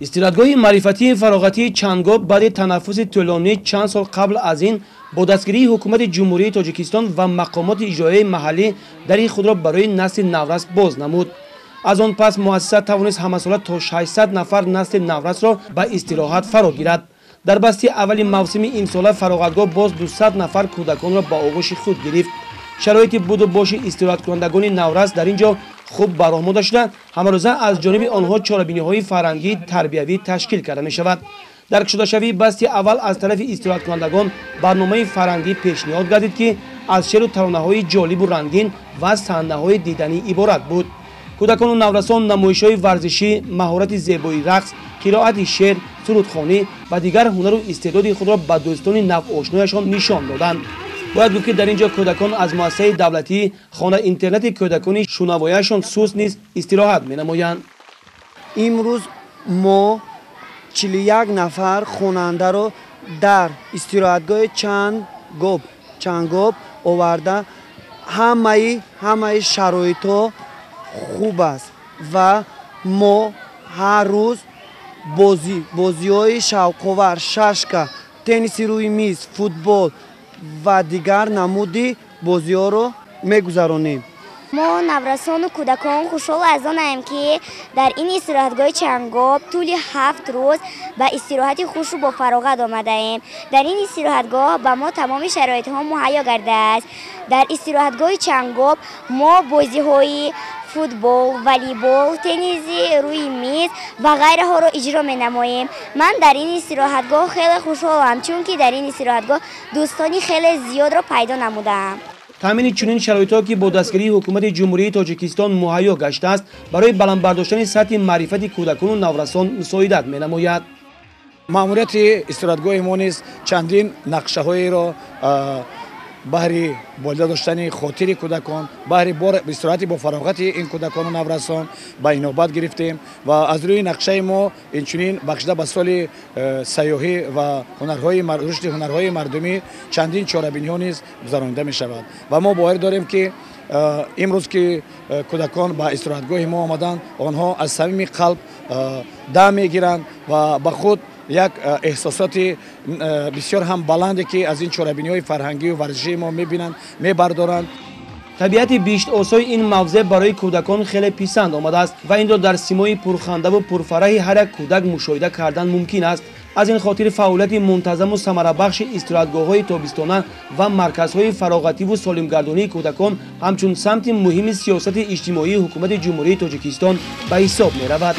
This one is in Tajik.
Истироҳатгоҳи маърифатии фароғатии Чангоб баъди танаффуси тӯлонӣ чанд сол қабл аз ин бо дастгирии ҳукумати Ҷумҳурии Тоҷикистон ва мақомоти иҷроияи маҳаллӣ дари худро барои насли наврас боз намуд. Аз он пас муассиса тавонист ҳамасола то 600 нафар насли наврасро ба истироҳат фаро гирад. Дар басти аввали мавсими имсола фароғатгоҳ боз 200 нафар кӯдаконро ба оғӯши худ гирифт. Шароити буду боши истироҳаткунандагони наврас дар ин ҷо хуб ба роҳ монда шуда, ҳамарӯза аз ҷониби онҳо чорабиниҳои фарҳангӣ тарбиявӣ ташкил карда мешавад. Дар кушодашавии басти аввал аз тарафи истироҳаткунандагон барномаи фарҳангӣ пешниҳод гардид, ки аз шеъру таронаҳои ҷолибу рангин ва саҳнаҳои диданӣ иборат буд. Кӯдакону наврасон намоишҳои варзишӣ, маҳорати зебои рақс, қироати шеър, сурудхонӣ ва дигар ҳунару истеъдоди худро ба дӯстони навошнояшон нишон доданд. Бояд гуфт, ки дар ин ҷо кӯдакон аз муассисаи давлатии хона-интернати кӯдакони шунавояшон суст низ истироҳат менамоянд. Имрӯз мо 41 нафар хонандаро дар истироҳатгоҳи Чангоб оварда, ҳамаи шароитҳо хуб аст ва мо ҳар рӯз бозиҳои шавқовар, шашка, тенниси рӯи миз, футбол ва дигар намуди бозиҳоро мегузаронем. Мо наврасону кӯдакон хушҳол аз онаем, ки дар ин истироҳатгоҳи Чангоб тӯли 7 рӯз ба истироҳати хушу бо фароғат омадаем. Дар ин истироҳатгоҳ ба мо тамоми шароитҳо муҳайё гардааст. Дар истироҳатгоҳи Чангоб мо бозиҳои футбол, волейбол, тенниси рӯи миз ва ғайраҳоро иҷро менамоем. Ман дар ин истироҳатгоҳ хеле хушҳолам, чунки дар ин истироҳатгоҳ дӯстони хеле зиёдро пайдо намудаам. Таъмини чунин шароитҳо, ки бо дастгирии ҳукумати Ҷумҳурии Тоҷикистон муҳайё гаштааст, барои баланд бардоштани сатҳи маърифати кӯдакону наврасон мусоидат менамояд. Маъмурияти истироҳатгоҳи мо низ чандин нақшаҳоеро баҳри болида доштани хотири кӯдакон, баҳри истироҳати бо фароғати ин кӯдакону наврасон ба инобат гирифтем ва аз рӯи нақшаи мо инчунин бахшида ба соли сайёҳӣ ва рушди ҳунарҳои мардумӣ чандин чорабиниҳо низ гузаронида мешавад ва мо боварӣ дорем, ки имрӯз ки кӯдакон ба истироҳатгоҳи мо омаданд, онҳо аз самими қалб дам мегиранд ва ба худ як эҳсосоти бисёр ҳам баланде, ки аз ин чорабиниҳои фарҳангию варзишии мо мебинанд, мебардоранд. Табиати биҳиштосои ин мавзеъ барои кӯдакон хеле писанд омадааст ва инро дар симои пурхандаву пурфараҳи ҳар як кӯдак мушоҳида кардан мумкин аст. Аз ин хотир фаъолияти мунтазаму самарабахши истироҳатгоҳҳои тобистона ва марказҳои фароғативу солимгардонии кӯдакон ҳамчун самти муҳими сиёсати иҷтимоии ҳукумати Ҷумҳурии Тоҷикистон ба ҳисоб меравад.